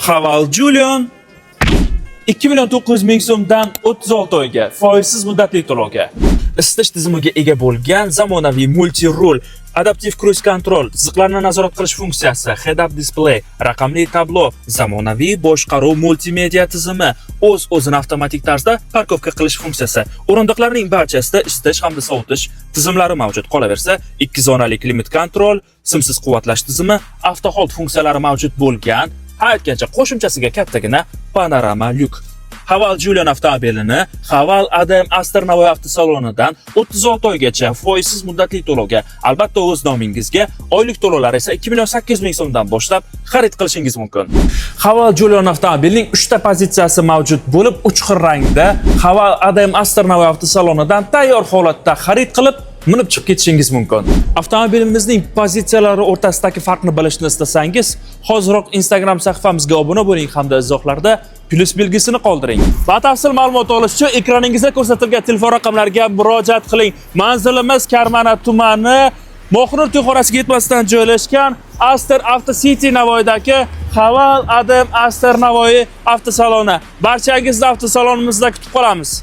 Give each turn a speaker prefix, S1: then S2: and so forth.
S1: Haval Jolion 2 million 900 ming so'mdan 36 oyga foizsiz muddatli to'lovga. Isitish tizimiga ega bo'lgan zamonaviy multi-rul, adaptiv cruise control, chiziqlarni nazorat qilish funksiyasi, head-up display, raqamli tablo, zamonaviy boshqaruv multimedia tizimi, o'z-o'zini avtomatik tarzda парковка qilish funksiyasi. O'rindiqlarning barchasida isitish hamda sovutish tizimlari mavjud. Qolaversa, ikki zonali climate control, simsiz quvvatlash tizimi, auto hold funksiyalari mavjud bo'lgan, ha, aytgancha, qo'shimchasiga kattagina panorama lyuk. Haval Jolion avtomobilini Haval ADM Aster Navoiy avtosalonidan 36 oygacha foizsiz muddatli to'lovga, albatta o'z nomingizga, oylik to'lovlar esa 2 million 800 ming so'mdan boshlab xarid qilishingiz mumkin. Haval Jolion avtomobilining 3 ta pozitsiyasi mavjud bo'lib, 3 xil rangda Haval ADM Aster Navoiy avtosalonidan tayyor holatda xarid qilib, minib chiqib ketishingiz mumkin. Avtomobilimizning pozitsiyalari o'rtasidagi farqni bilishni istasangiz, hoziroq Instagram sahifamizga obuna bo'ling hamda izohlarda plyus belgisini qoldiring. Batafsil ma'lumot olish uchun ekraningizda ko'rsatilgan telefon raqamlariga murojaat qiling. Manzilimiz Karmana tumani, Mohinur to'yxonasiga yetmasdan joylashgan Aster Auto City Navoiydagi Haval ADM Aster Navoiy avtosaloni. Barchangizni avtosalonimizda kutib qolamiz.